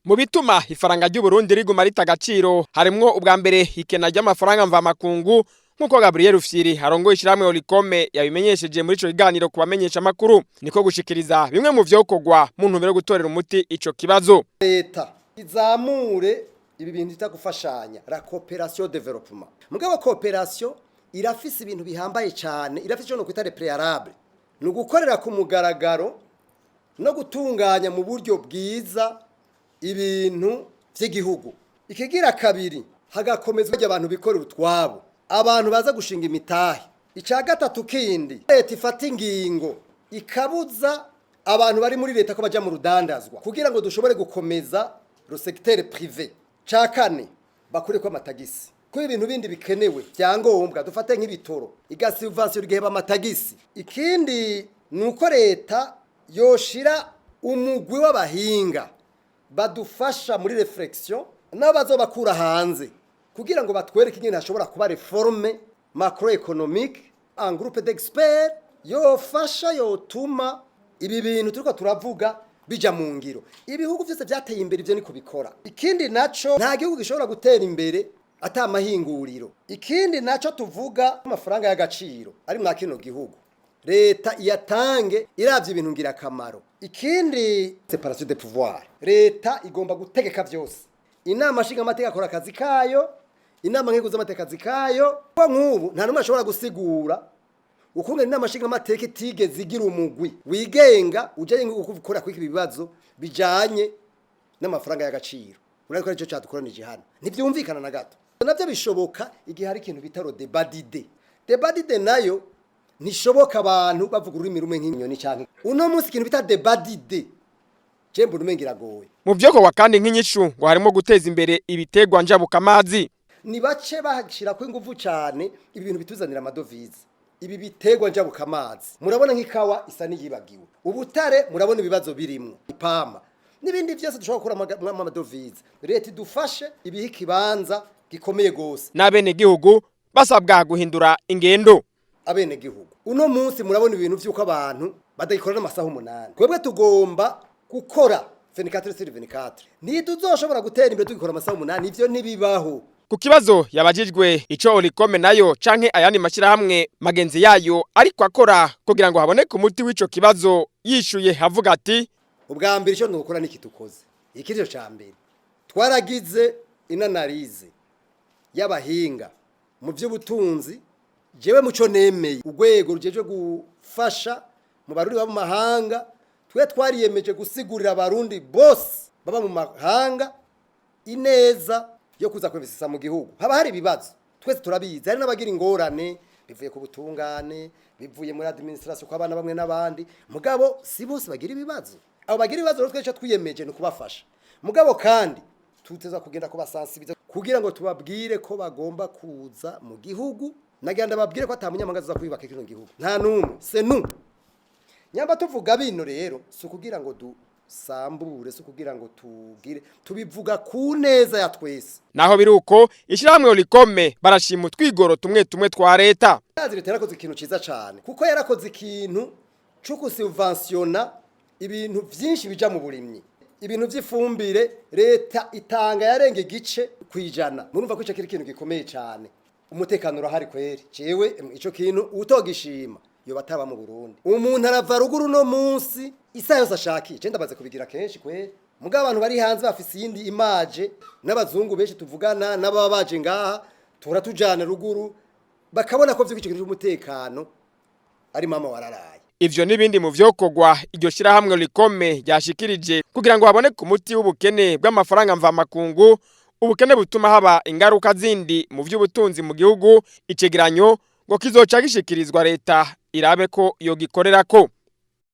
Mu bituma ifaranga ry'u Burundi riguma rita agaciro harimwo ubwa mbere ikena ry'amafaranga mvamakungu, nk'uko Gabriel Rufyiri arongoye ishyirahamwe Olucome yabimenyesheje muri ico kiganiro ku bamenyesha makuru. Niko gushikiriza bimwe mu vyokorwa mu ntumbero yo gutorera umuti ico kibazo. Leta izamure ibi bintu bita gufashanya, la coopération développement. Mugabo coopération irafise ibintu bihambaye cyane, irafise ico no kwita le préalable, ni ugukorera ku mugaragaro no gutunganya mu buryo bwiza ibintu vy'igihugu. Ikigira kabiri, hagakomezwa abantu bikorera utwabo, abantu baza gushinga imitahe. Icya gatatu kindi, leta ifata ingingo ikabuza abantu bari muri leta ko baja mu rudandazwa kugira ngo dushobore gukomeza le secteur privé. Ca kane, bakure ko amatagisi ko ibintu bindi bikenewe byangombwa, dufate nk'ibitoro, igasubvention igiheba amatagisi. Ikindi ni uko leta yoshira umugwi w'abahinga badufasha muri réflexion n'abazobakura hanze kugira ngo batwereke ingene hashobora kuba réforme macroéconomique, un groupe d'experts yofasha, yotuma ibi bintu turiko turavuga bija mu ngiro. Ibihugu byose byateye imbere ivyo niko bikora. Ikindi naco, nta gihugu gishobora gutera imbere ata amahinguriro. Ikindi naco, tuvuga amafaranga y'agaciro ari mwa kino gihugu, leta iyatange iravye ibintu ngirakamaro. Ikindi, séparation de pouvoir, leta igomba gutegeka vyose. Inama nshingamateka akora akazi kayo, inama nkenguzamateka akazi kayo. Ko nk'ubu nta n'umwe ashobora gusigura ukungene inama nshingamateka itigeze igira umugwi wigenga ujanye gukora kwiki ibibazo bijanye n'amafaranga y'agaciro. Urabona ko aricyo cyadukoranije hano, ntibyumvikana na gato. Navyo bishoboka igihe hari ikintu bita débat d'idées. Débat d'idées nayo ntishoboka abantu bavuga ururimi rumwe nk'inyoni canke uno munsi ikintu bita débat d'idées je mbona umenga iragoye. Mu vyokorwa kandi nk'inyishu ngo harimo guteza imbere ibitegwa njabukamazi. Ni bace bashirako ingufu cyane ibi bintu bituzanira amadovize, ibi bitegwa njabukamazi. Murabona nk'ikawa isa n'iyibagiwe, ubutare murabona ibibazo birimwo, ipama n'ibindi byose dushobora gukuramo amadovize. Leta idufashe ibihe ikibanza gikomeye gose. N'abenegihugu basabwa guhindura ingendo. Abenegihugu uno munsi murabona ibintu vy'uko abantu badagikora n'amasaha 8. Twebwe tugomba gukora 24 sur 24. Ntituzoshobora gutera imbere tugikora amasaha 8, ivyo ntibibaho. Ku kibazo yabajijwe ico Olucome nayo canke ayandi mashyirahamwe magenzi yayo ariko akora kugira ngo haboneke umuti w'ico kibazo, yishuye avuga ati: Ubwa mbere icyo nukora niki tukoze, iki cyo ca mbere, twaragize une analyse y'abahinga mu by'ubutunzi. Jewe muco nemeye urwego rujeje gufasha mu Barundi baba mu mahanga, twe twariyemeje gusigurira Abarundi bose baba mu mahanga ineza yo kuza kwinvestisa mu gihugu. Haba hari ibibazo, twese turabizi, hari n'abagira ingorane bivuye ku butungane, bivuye muri administration kw'abana bamwe n'abandi, mugabo si bose bagira ibibazo. Abo bagira ibibazo rero twese twiyemeje ni ukubafasha, mugabo kandi tuteza kugenda kubasensibiliza kugira ngo tubabwire ko bagomba kuza mu gihugu. Nagira ndababwire ko ata munyamahanga aza kwiyubaka kino gihugu, nta n'umwe, c'est nous. Nyamba tuvuga bino rero si ukugira ngo dusambure, si ukugira ngo tugire, tubivuga ku neza ya twese. Naho biruko, ishyirahamwe Olucome barashima utwigoro tumwe tumwe twa leta. Yazi leta yarakoze ikintu ciza cane, kuko yarakoze ikintu co gusubventionna ibintu vyinshi bija mu burimyi, ibintu vy'ifumbire. Leta itanga yarenga 0.5%. Murumva ko ico kiri ikintu gikomeye cane. Umutekano urahari kweri. Jewe ico kintu utogishima yoba ataba mu Burundi. Umuntu arava ruguru no munsi isaha yose ashakiye. Je ndabaze kubigira kenshi kweri, mugabo abantu bari hanze bafise iyindi image. N'abazungu benshi tuvugana n'ababa baje ngaha tuhora tujana ruguru, bakabona ko vy'icyo kintu cy'umutekano ari mama wararaye. Ivyo n'ibindi mu vyokorwa iryo shirahamwe Olucome ryashikirije kugira ngo haboneke umuti w'ubukene bw'amafaranga mvamakungu, ubukene butuma haba ingaruka zindi mu vy'ubutunzi mu gihugu. Icegeranyo ngo kizoca gishikirizwa leta irabe ko yogikorerako.